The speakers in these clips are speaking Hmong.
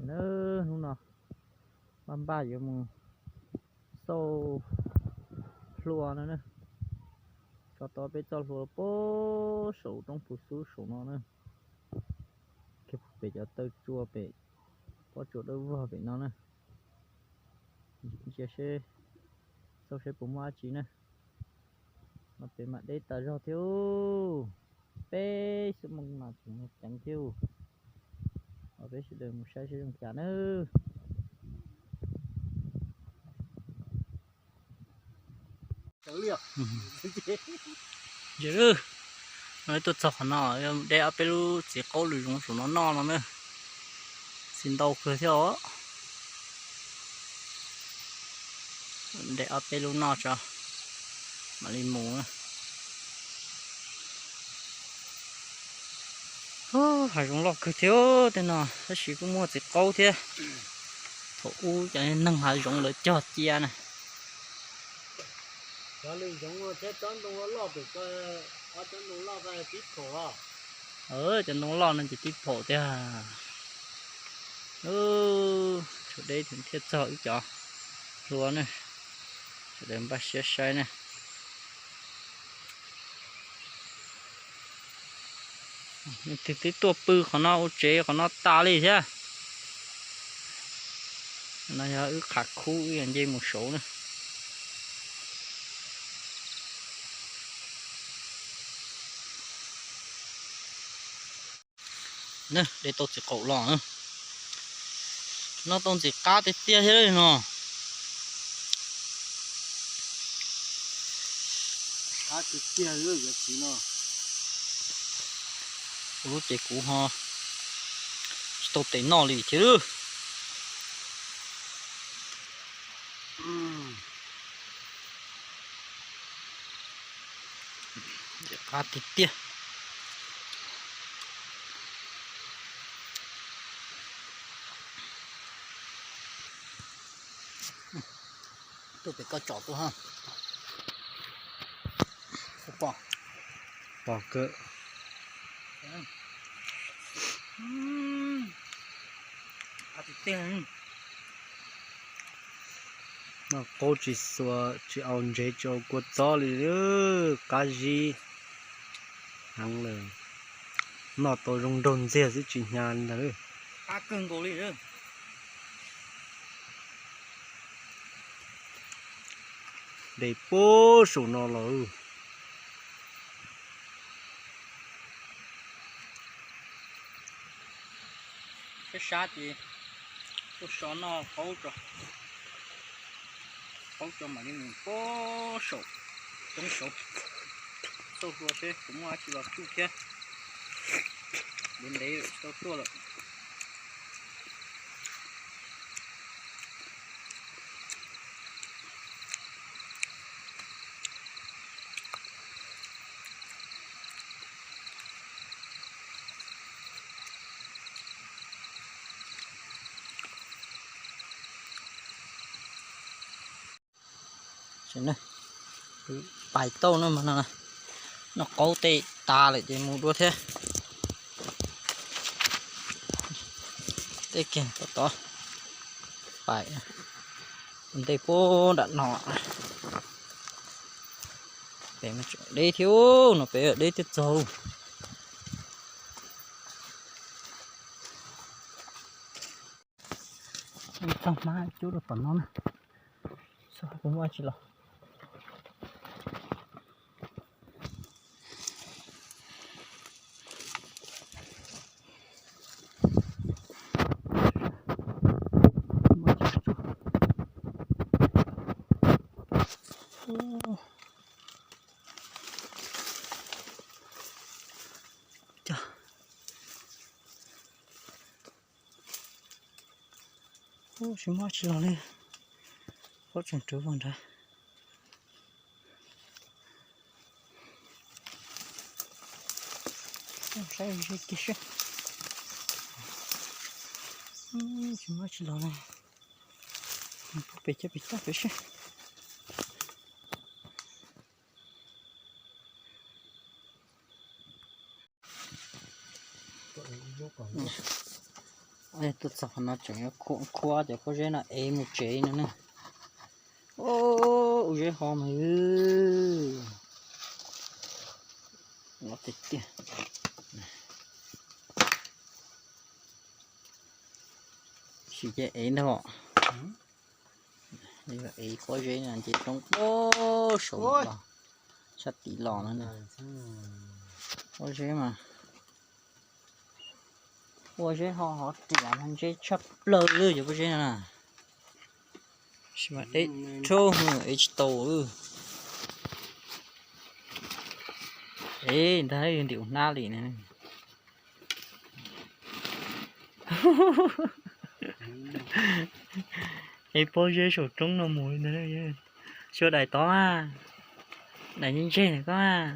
Nawb, hnub no npaj npaj yuav mus xauj hlua no na. Tso tau peb txoj hlua puag saum roob puag xub saum no na. Kiag pem cov taw tsua pem pob tsuas dawb vog pem no na. Ntsia seb, xauj seb puas muaj dab tsi na. No pem mam deb tas zog thiab. Peb xuab moos mas tseem ceev thiab. Os, peb sawv daws mus saib seb zoo cas nawb. Ntsia, no tuaj txog qhov no, de ob peb lub txiv qaub lwm zoov saum no noj no na. Txiv ntau kawg thiab os. De ob peb lub noj tso mam li mus. Hav zoov loj kawg thiab tej no, tab sis kuj muaj txiv qaub thiab. Thaum ub cov neeg hav zoov lawv cog cia na. Cov ntoo loj no ces tib phaum tiag. Tshuav deb thiaj txog wb cov hlua na. Sawv daws npaj siab saib na. Twb tuaj pw qhov no ua tsev qhov no tas li thiab. No yog wb qhov khub wb yuav nce mus saud na. De tau txiv qaub los, noj tau ntxim qab tiag tiag thiab no. Ua lub ces kuv ho tsis tau tes noj li thiab. Ntxim qab tiag tiag. Tuaj pem koj tsom tuaj ha. Pom, pom kawg. Noj qaub tsis xuas tsis au ntsev tsis au kua txob li, qab zib heev lawm. Noj tau zoo nraug ntxiag xwb tsis hnyav li ntag. De puag saum no los. Sab sab ces tuaj so noj qaub tso, qaub tso mam li mus puag saum roob saud, xauj hlua seb puas muaj dab tsi los tsuj thiab. Ntev ntev lawm tsis tau tuaj lawm. Pais tauj no mas no, noj qaub tej tas lawm ces mus dua thiab. Tej kiag tod tod, pais ntej puag nram no. Pem mas tseem deb thiab, no pem deb thiab txog. Txog hmab cub rau tom no na, xyov puas muaj tsi los. Tsis muaj tsi los li, pob tseem rwv vog nrad. Saib ze kiag seb. Tsis muaj tsi los li, pem coj pem coj pem seb. Tuaj txog qhov no tseem yuav khuam khuam cov pob zeb no ev mus tsev no ne. Ua zeb ho mas los tiag tiag. Sim ces ev ntag. Ev pob zeb no nce roob pob saud los, sab tid los no. Pob zeb mas, ua zeb ho hov riam mas ntse tshaj plaws li cov pob zeb no na. Tab sis mas ev rhaub ev tsis tau. Ev ntag, ntim hnab li na. Ev pob zeb saum roob no mus ntag. Xyuas daim tod mas, daim ntseg ntseg na koj.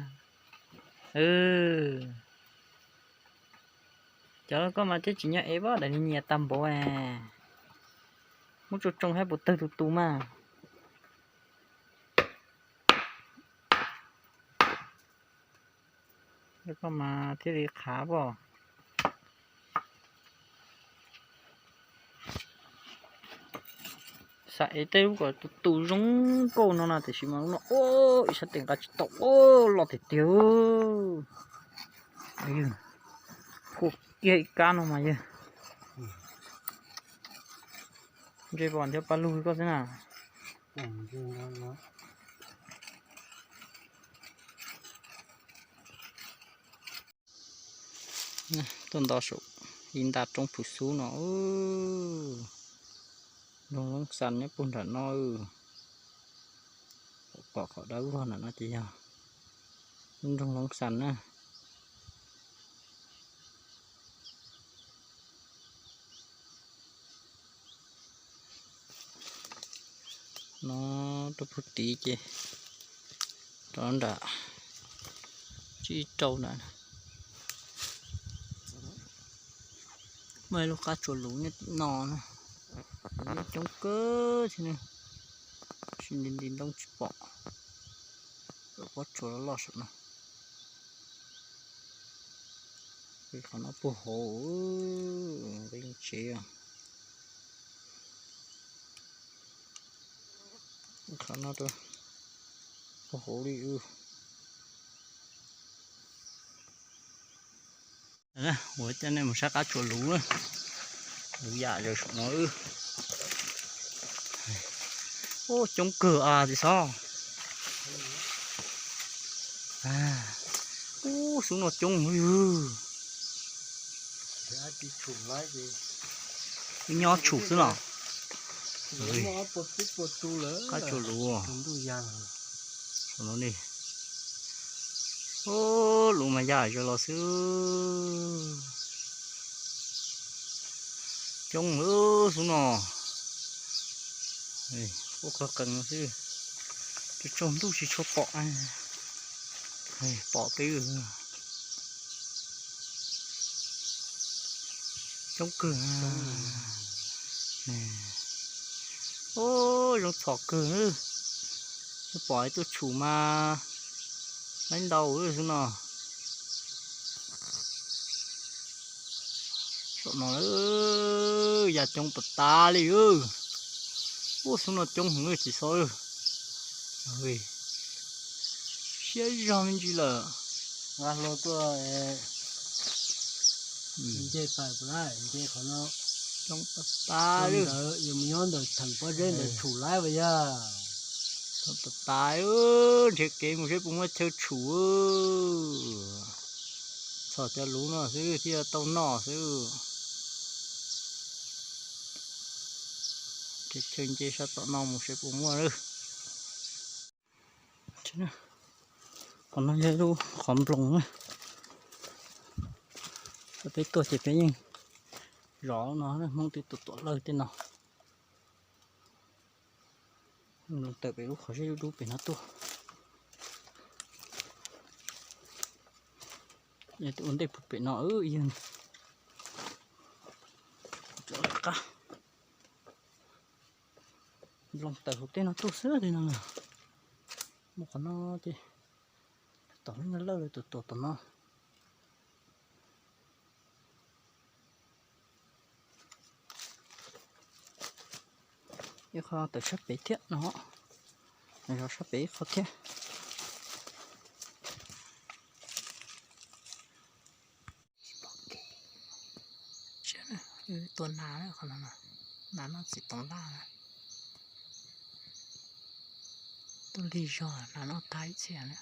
Cov koj mas twb tsis nyob ev pob, daim nyias tag npaum. Muab tsoo tsoo saib puas tawg tus tus mas. Koj mas thiaj li qhav pob. Xav ev tej lub kom tus tus zoo nkauj no na, tiam sis mas lub no ua ib sab tes nqa tsis tau, los tiag tiag. Phua kiag ib kab no mas yog ntsej pom ntiab paj lug koj xwb na. Tuaj nto saum ib nta roob phum xub no. Nroog loob xas nyob puag nram no. Pom qhov dawb vog nram no ces yog lub nroog loob xas na. No rau puag tid ces rov nram tsib rau nram. Muaj ib lub qab tsuas luv nyob tim no na. Coob kawg thiab ne, sis nti nti ntoob tsis pom. Lub qab tsuas loj loj saum no. Qhov no puag hauv nqi tsev. Qhov no puag hauv li. Ua coj nej mus saib qab tsuas luv na. Luv yam zaws saum no. Ub, coob kawg a txiv xob. Ub, xub no coob li. Wb nyob tshum xwb los. Qab tsuas luv. Saum no li. Ub, luv mas yam zaws los xwb. Coob xwb no. Ub, qhov qees no xwb. Tsaus ntuj tsis tshua pom. Pom peb. Coob kawg. Ub, zoo txhom kawg. Pom tuaj tshum mas laib ntau xwb no. Saum no yam coob tas tas li. Ub, xub no coob heev txiv xob. Siab zog me ntsis lawm. Nqa hlo tuaj nce pais puas lawm, nce qhov no. Coob tas tas li. Ntawd yog mus nyob ntawm theem pob zeb ntawd tshum laib puas yog? Coob tas tas, nrhiav kev mus seb puas muaj chaw tshum. Txhom cov luv no xwb thiaj tau noj xwb. Nrhiav chaw nce sab tom no mus seb puas muaj lawm. Qhov no yog ib lub qhov nploos na. Peb tuaj ces peb yeej zov no, Hmoob twb tuaj tuam lawg tej no. Tawm pem lub qhov zeb dub dub pem no tuaj. Ua ntej puag pem no yog qab nploos tawm hauv tej no tuaj xwb tej no. Muaj qhov no ces tom lub nyuag lawj lawv tuam tuam tom no. Ib qho tawm sab pem thiab no, zov sab pem ib qho thiab. Tua nas, nas noj txiv toov laj na. Tuaj lig zog, nas noj tag ib txhia na.